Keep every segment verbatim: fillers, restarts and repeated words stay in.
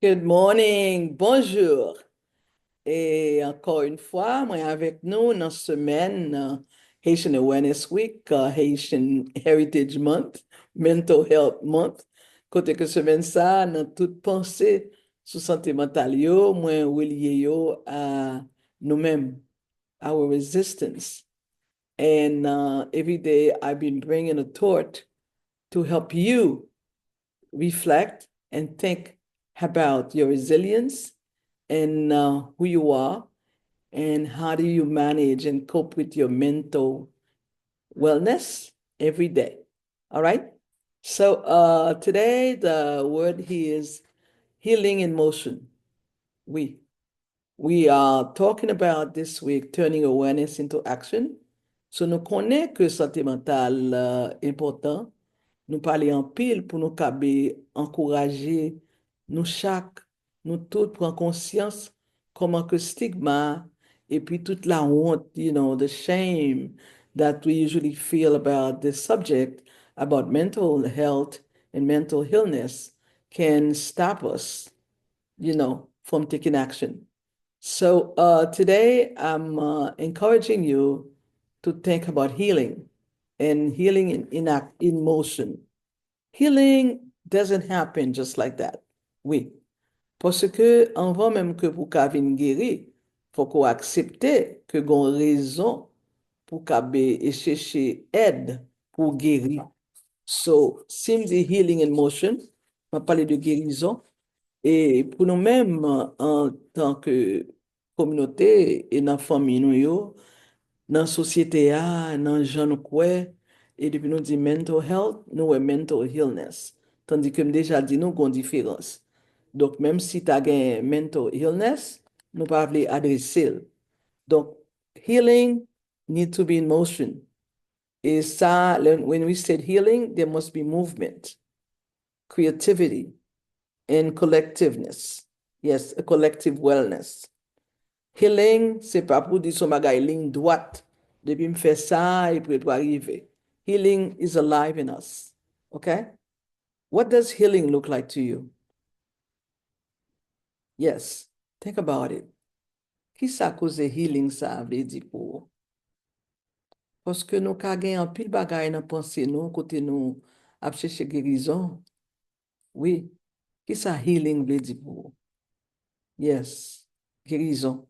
Good morning, bonjour. E ankò yon fwa, mwen avèk nou nan semèn uh, Haitian Awareness Week, uh, Haitian Heritage Month, Mental Health Month, kote ke semèn sa, nan tout panse sou sante mantal yo, mwen relye yo a nou menm, our resistance. And uh, every day I've been bringing a thought to help you reflect and think about your resilience and uh, who you are and how do you manage and cope with your mental wellness every day. All right? So uh, today the word here is healing in motion. We we are talking about this week turning awareness into action. So nou konnen ke sante mantal uh, enpòtan. Nou pale anpil pou nou kabe ankouraje nou chak, nou tout pran konsyans kòman ke stigma epi tout lawont, you know, the shame that we usually feel about this subject about mental health and mental illness can stop us, you know, from taking action. So uh, today I'm uh, encouraging you to think about healing and healing in, in, act, in motion. Healing doesn't happen just like that. Oui. Paske anvan menm ke pou ka vin geri, fòk ou aksepte ke gon rezon pou ka be e chèche èd pou geri. So, si m di healing in motion, m ap pale de gerizon. E pou nou menm, an tan ke kominote e nan fanmi nou yo, nan sosyete a, nan jan nou kwè, e depi nou di mental health, nou wè mental illness. Tandi ke m deja di nou gon diferans. Donk, menm si ta gen mental illness, nou pa vle adrese l. Donk, healing need to be in motion. E sa, when we said healing, there must be movement, creativity, and collectiveness. Yes, a collective wellness. Healing, se pa pou di se yon bagay liy dwat. Depi m fè sa, epi l pa rive. Healing is alive in us. Okay? What does healing look like to you? Yes, think about it. Kisa koze healing sa a vle di pou ou? Paske nou ka gen anpil bagay nan panse nou kote nou ap chèche gerizon. Wi. Kisa healing vle di pou ou? Yes. Gerizon.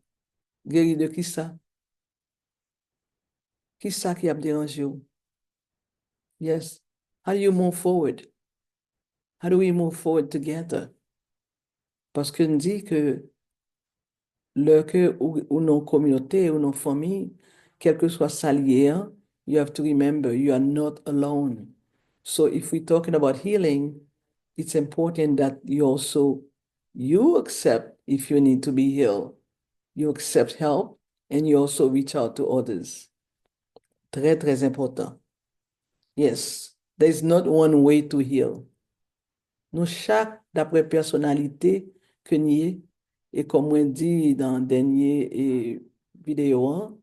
Geri de kisa? Kisa ki ap deranje w? Yes. How do you move forward? How do we move forward together? Paske n di ke lè ke ou, ou nan kominote, ou nan fanmi, kèlkeswa sa l ye an, you have to remember you are not alone. So if we talking about healing, it's important that you also you accept if you need to be healed. You accept help and you also reach out to others. Très, très important. Yes, there is not one way to heal. Nou chak, dapre pèsonalite ke n ye, e kòm mwen di nan dènye e, videyo an,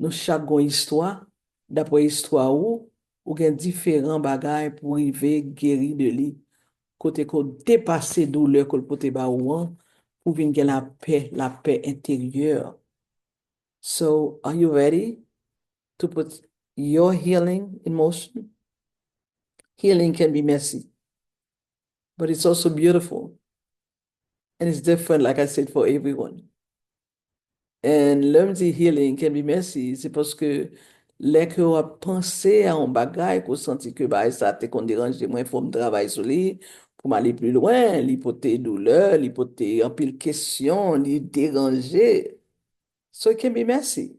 nou chak gon istwa, dapre istwa ou, ou gen diferan bagay pou rive geri de li, kote ke w depase doulè ke l pote ba ou an, pou vin gen lapè, lapè enteryè. So, are you ready to put your healing in motion? Healing can be messy, but it's also beautiful. And it's different, like I said, for everyone. And lè m di healing can be messy, se paske lè ke w ap panse a yon bagay, ke w santi ke bagay sa te konn deranje mwen, fò m travay sou li, pou m ale pli lwen, li pote doulè, li pote anpil kesyon, li deranje. So it can be messy.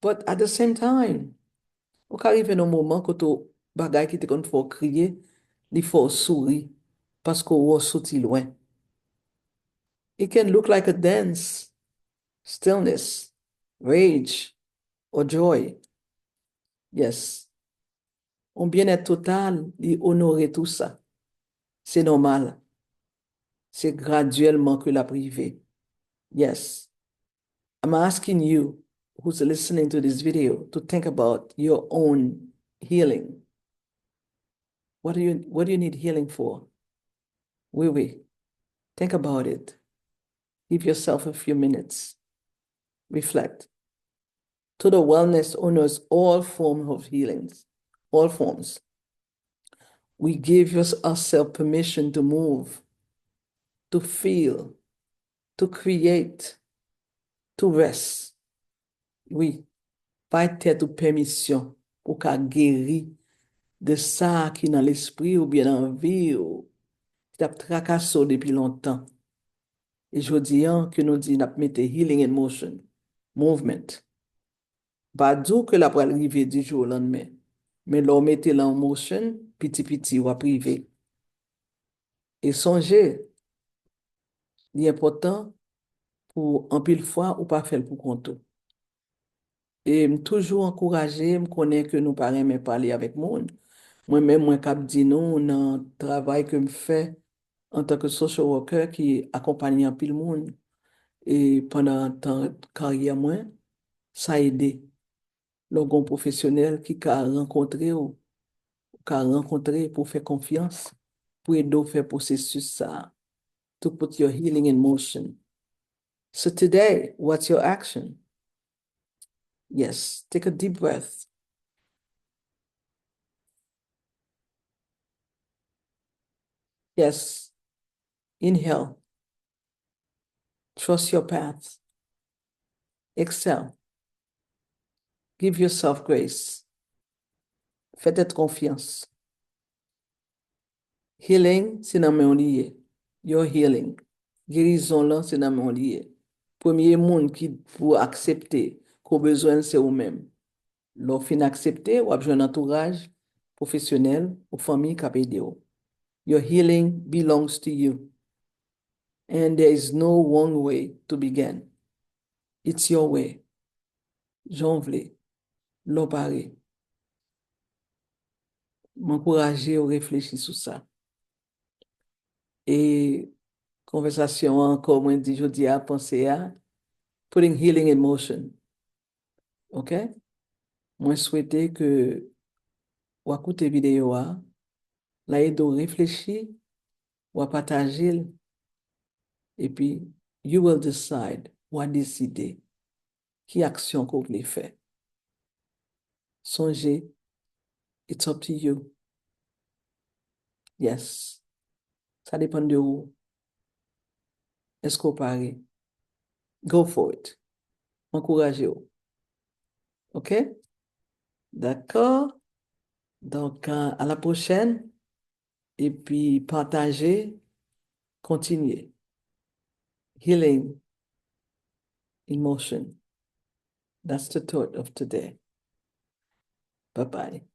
But at the same time, ou ka rive nan moman kote w, bagay ki te konn fè w kriye, li fè w souri, paske w wè w soti lwen. It can look like a dance, stillness, rage, or joy. Yes. Yon byennèt total, li onore tou sa. Se nòmal. Se gradyèlman ke l ap rive. Yes. I'm asking you who's listening to this video to think about your own healing. What do you, what do you need healing for? Wi, wi. Think about it. Give yourself a few minutes. Reflect. Total wellness honors all forms of healings, all forms. We give yours- ourselves permission to move, to feel, to create, to rest. Wi, bay tèt ou pèmisyon pou w ka geri de sa ki nan lespri w oubyen nan vi w, ki t ap trakase w depi lontan. E jodi a, ke nou di n ap mete healing in motion, movement. M pa di w ke l ap pral rive di jou o landmen, men lè w mete l an motion, piti piti, w ap rive. E sonje, li enpòtan pou anpil fwa ou pa fè l pou kont ou. E m toujou ankouraje, m konnen ke nou pa renmen pale avèk moun. Mwen menm, mwen kab di nou nan travay ke m fè antanke social worker ki akonpaye anpil moun e pandan tan karyè mwen, sa ede. Lè w gen yon pwofesyonèl ki ka rankontre w, ou ka rankontre pou w fè konfyans, pou ede w fè pwosesis sa a. To put your healing in motion. So today, what's your action? Yes, take a deep breath. Yes. Inhale. Trust your path. Exhale. Give yourself grace. Fè tèt konfyans. Healing, se nan men w li ye. Your healing. Gerizon lan, se nan men w li ye. Premye moun ki pou aksepte ke w bezwen l, se ou menm. Lè w fin aksepte, w ap jwenn antouraj pwofesyonèl ou fanmi k ap ede w. Your healing belongs to you. And there is no wrong way to begin. It's your way. Jan w vle. Lè w pare. M ankouraje w reflechi sou sa. E konvèsasyon an ankò, mwen di jodi a, panse a, putting healing in motion. Ok? Mwen swete ke w a koute videyo a, l a ede w reflechi, w a pataje l, epi you will decide, w a deside ki aksyon ke w vle fè. Sonje, it's up to you. Yes. Sa depann de ou. Èske w pare? Go for it. M ankouraje w. Ok? Dakò? Donk, euh, à la prochaine. Epi pataje, kontinye. Healing in motion. That's the thought of today. Bye bye.